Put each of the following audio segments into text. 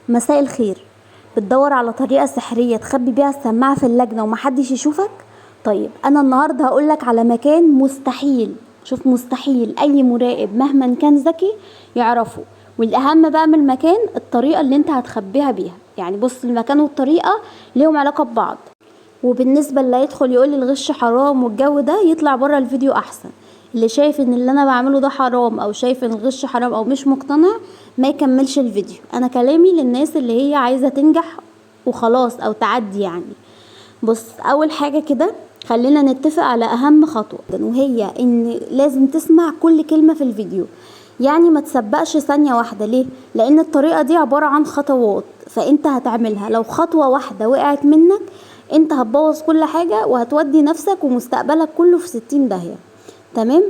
مساء الخير. بتدور على طريقة سحرية تخبي بيها السماعة في اللجنة ومحدش يشوفك؟ طيب انا النهاردة هقولك على مكان مستحيل، شوف مستحيل اي مراقب مهما كان ذكي يعرفه. والاهم بقى من المكان الطريقة اللي انت هتخبيها بيها. يعني بص، المكان والطريقة ليهم علاقة ببعض. وبالنسبة اللي هيدخل يقول لي الغش حرام والجو ده، يطلع بره الفيديو احسن. اللي شايف ان اللي انا بعمله ده حرام او شايف ان الغش حرام او مش مقتنع ما يكملش الفيديو. انا كلامي للناس اللي هي عايزة تنجح وخلاص او تعدي. يعني بص، اول حاجة كده خلينا نتفق على اهم خطوة، وهي ان لازم تسمع كل كلمة في الفيديو. يعني ما تسبقش ثانية واحدة. ليه؟ لان الطريقة دي عبارة عن خطوات، فانت هتعملها لو خطوة واحدة وقعت منك انت هتبوظ كل حاجة وهتودي نفسك ومستقبلك كله في 60 داهية. تمام؟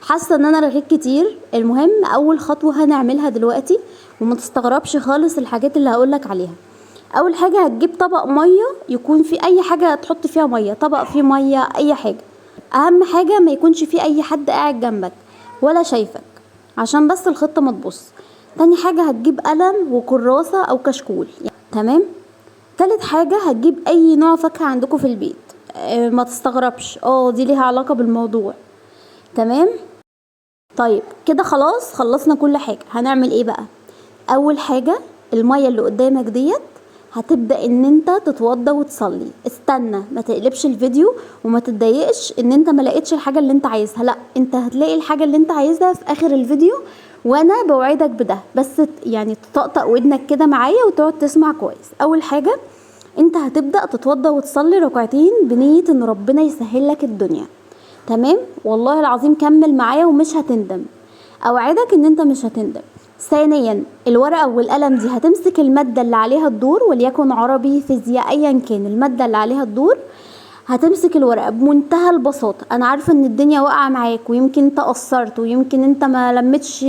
حاسة ان انا رغيت كتير. المهم اول خطوة هنعملها دلوقتي، وما تستغربش خالص الحاجات اللي هقولك عليها. اول حاجة هتجيب طبق مية، يكون في اي حاجة تحط فيها مية، طبق فيه مية اي حاجة. اهم حاجة ما يكونش فيه اي حد قاعد جنبك ولا شايفك، عشان بس الخطة ما تبص. تاني حاجة هتجيب قلم وكراسة او كشكول. تمام؟ تالت حاجة هتجيب اي نوع فاكهة عندكم في البيت. ما تستغربش، دي ليها علاقة بالموضوع. تمام؟ طيب كده خلاص خلصنا كل حاجة. هنعمل ايه بقى؟ اول حاجة المية اللي قدامك ديت هتبدأ ان انت تتوضى وتصلي. استنى، ما تقلبش الفيديو وما تتضايقش ان انت ما لقيتش الحاجة اللي انت عايزها. لا، انت هتلاقي الحاجة اللي انت عايزها في اخر الفيديو، وانا بوعدك بده. بس تطقطق ودنك كده معايا وتقعد تسمع كويس. اول حاجة انت هتبدأ تتوضى وتصلي ركعتين بنية ان ربنا يسهل لك الدنيا. تمام؟ والله العظيم كمل معايا ومش هتندم، اوعدك ان انت مش هتندم. ثانيا، الورقة والقلم دي هتمسك المادة اللي عليها الدور، وليكن عربي، فيزياء، ايا كان المادة اللي عليها الدور. هتمسك الورقة بمنتهى البساطة. انا عارفة ان الدنيا واقعة معاك، ويمكن انت قصرت، ويمكن انت ما لمتش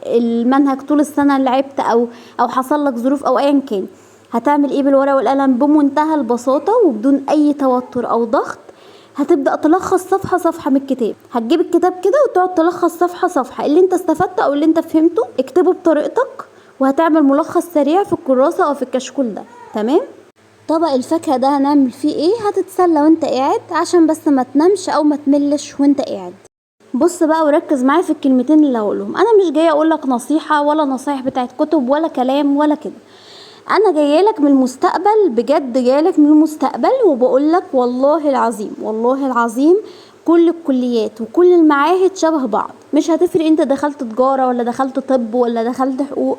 المنهج طول السنة اللي لعبت، او حصل لك ظروف او ايا كان. هتعمل ايه بالورقة والقلم؟ بمنتهى البساطة وبدون اي توتر او ضغط هتبدأ تلخص صفحة صفحة من الكتاب. هتجيب الكتاب كده وتقعد تلخص صفحة صفحة اللي انت استفدته او اللي انت فهمته، اكتبه بطريقتك، وهتعمل ملخص سريع في الكراسة او في الكشكول ده. تمام؟ طبق الفاكهة ده هنعمل فيه ايه؟ هتتسلى وانت قاعد، عشان بس ما تنامش او ما تملش وانت قاعد. بص بقى وركز معايا في الكلمتين اللي هقولهم. انا مش جاية اقولك نصيحة ولا نصايح بتاعت كتب ولا كلام ولا كده. انا جاية لك من المستقبل، بجد جاية لك من المستقبل، وبقول لك والله العظيم، والله العظيم كل الكليات وكل المعاهد شبه بعض. مش هتفرق انت دخلت تجارة ولا دخلت طب ولا دخلت حقوق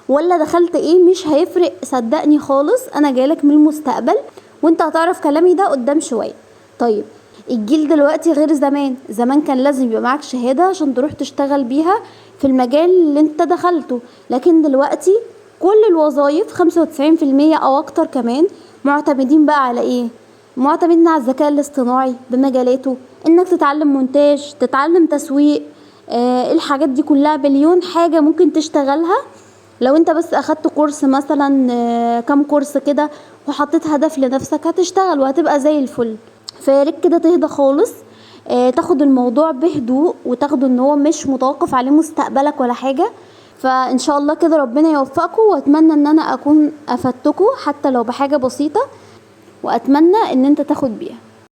ولا دخلت ايه، مش هيفرق صدقني خالص. انا جاية لك من المستقبل، وانت هتعرف كلامي ده قدام شوية. طيب الجيل دلوقتي غير زمان. زمان كان لازم يبقى معاك شهادة عشان تروح تشتغل بيها في المجال اللي انت دخلته، لكن دلوقتي كل الوظائف خمسة وتسعين في المية او اكتر كمان معتمدين بقى على ايه؟ معتمدين على الذكاء الاصطناعي بمجالاته، انك تتعلم مونتاج، تتعلم تسويق، الحاجات دي كلها مليون حاجة ممكن تشتغلها لو انت بس اخدت كورس مثلا، كام كورس كده وحطيت هدف لنفسك هتشتغل وهتبقى زي الفل. فياريت كده تهدى خالص، تاخد الموضوع بهدوء وتاخده ان هو مش متوقف عليه مستقبلك ولا حاجة. فان شاء الله كده ربنا يوفقكم، واتمنى ان انا اكون افدتكم حتى لو بحاجة بسيطة، واتمنى ان انت تاخد بيها.